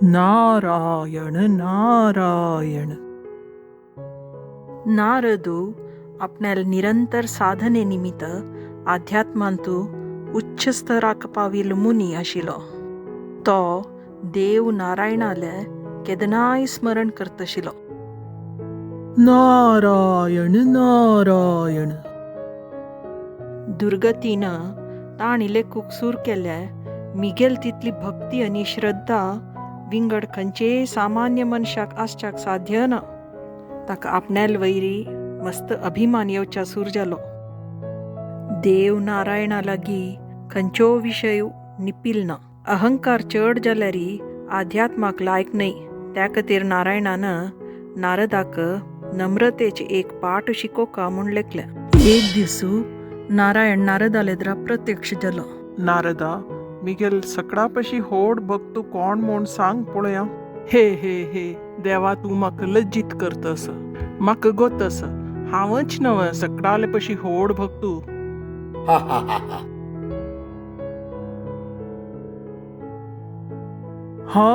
नारायण नारायण. नारदु आपण्याल निरंतर साधने निमित्त आध्यात्मांतु उच्च स्तराक पाविल मुनी आशिलो. तो देव नारायणाले केदनाय स्मरण करतशिलो. नारायण नारायण. दुर्गतीन ताणिले कुकसूर केले मिगेल तितली भक्ती आनी श्रद्धा विंगड खंयचेय सामान्य मनशाक आसच्याक साध्य ना. ताका आपण्याल वैरी मस्त अभिमान येवच्या सूर जालो. देव नारायणा लागीं खंयचो विशय निपील ना. अहंकार चड जाल्यारी आध्यात्माक लायक न्हय. त्या खातीर नारायणान नारदाक नम्रतेचे एक पाठ शिकोवका म्हूण लेखलें. एक दिसू नारायण नारदालेद्रा प्रत्यक्ष जालो. नारदा, मिगेल सकळा पशी होड भक्तू कोण म्हूण सांग पळया. हे हे हे देवा, तूं म्हाका लज्जीत करतस. म्हाका गोतस हांवच नव सकडाले पशी होड भक्तू. हा,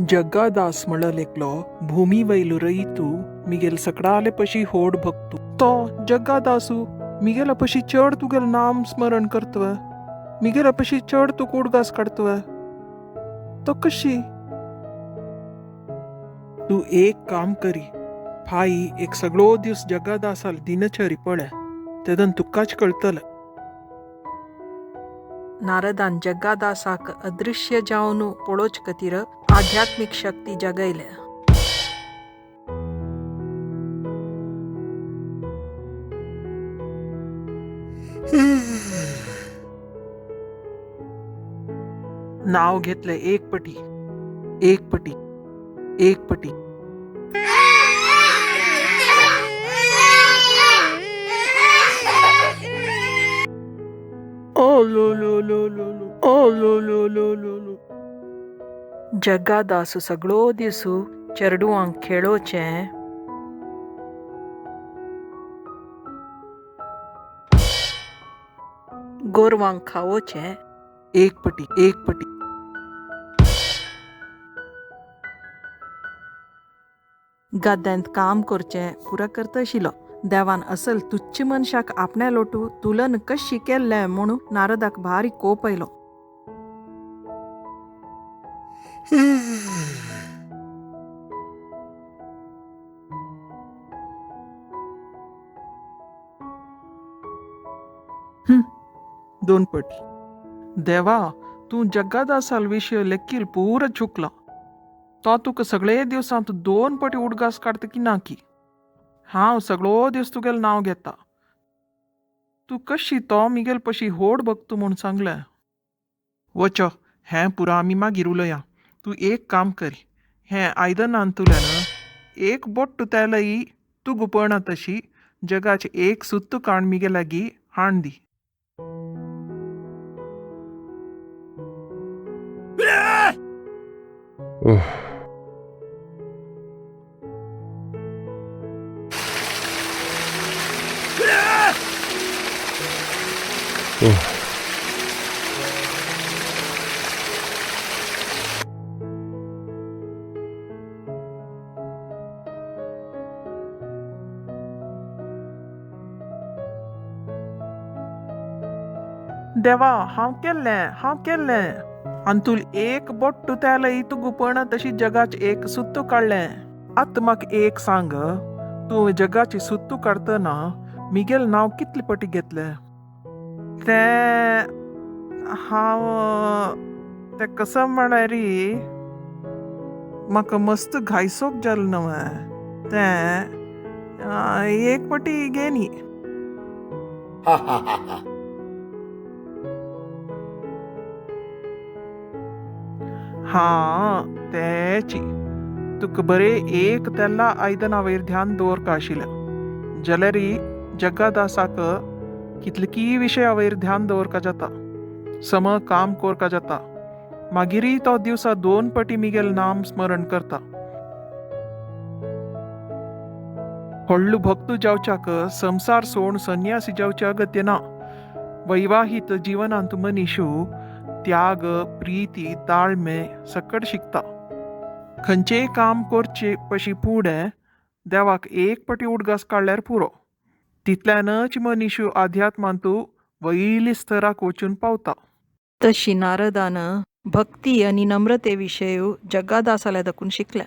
जग्गादास म्हणल एकलो भूमी वयलो रयतू मिगेल सकडाले पशी होड भक्तू. तो जग्गादासू मिगेला पशी चड तुगेल नाम स्मरण करतव, मिगेला पशी चड तूं उडगास काडतव. तो कशी? तूं एक काम करी भाई, एक सगळो दीस जग्गादासाल दिनचरी पळय, तेदन तुकाच कळतलें. नारदान जग्गादासाक अदृश्य जावन पळोवचे खातीर आध्यात्मीक शक्ती जगयल्या. नाव घेतले एक पटी, एक पटी, एक पटी. ओ लो लो लो लो लो, ओ लो लो लो लो लो. जग्गादासू सगळो दिसू चेडवांक खेळोवचें, गोरवांक खावोवचें, एक पटी, एक पटी. गद्यांत काम करचें पुरा करताशिलो. देवान असल तुच्छ मनशाक आपण्या लोटू तुलन कशी केल्लें म्हणून नारदाक भारी कोप आयलो. दोन पटी. देवा, तूं जग्गादासाल विशय लेखील पूरा चुकला. तो तुका सगळे दिवसांत दोन पटी उडगास काडटा की ना की? हांव सगळो दीस तुगेलें नांव घेता. तूं कशी तो मिगेल पशी होड भक्तू म्हूण सांगलें. वचो, हें पुरा आमी मागीर उलोवया. तूं एक काम करी, हें आयदनांतुल्यान एक बोट्ट तेलय तूं गुपणा तशी जगाचे एक सुत्तू काण मिगे लागीं हाण दी. देवा, हांव केल्लें, हांव केल्लें. आनी तुल एक बोट्ट तेलय तूं गुपणा तशी जगाचे एक सुत्तू काडलें. आतां म्हाका एक सांग, तूं जगाची सुत्तू काडटना मिगेल नांव कितले पटी घेतलें? तें हांव तें कसो म्हळ्यार म्हाका मस्त घायसोक जालें न्हय, तें एक पटी घेनी. हां, तेची. तुका बरें एक तेल्ला आयदना वयर ध्यान दवरका आशिल्लें जाल्यार जग्गादासाक कितलकी विशया वयर ध्यान दवरका जाता, सम काम कोरका जाता. मागीरय तो दिवसा दोन पटी मिगेल नाम स्मरण करता. व्हडलो भक्तू जावच्याक संसार सोड संन्यासी जावचे अगत्य ना. वैवाहीत जिवनांत मनीशू त्याग, प्रीती, ताळमे सकट शिकता. खंयचेय काम करचे पशी फुडें देवाक एक पटी उडगास काडल्यार पुरो, तितल्यानच मनीश अध्यात्मांतू वयली स्तराक वचून पावता. तशी नारदान भक्ती आनी नम्रते विशय जग्गादासाल्या दकून शिकल्या.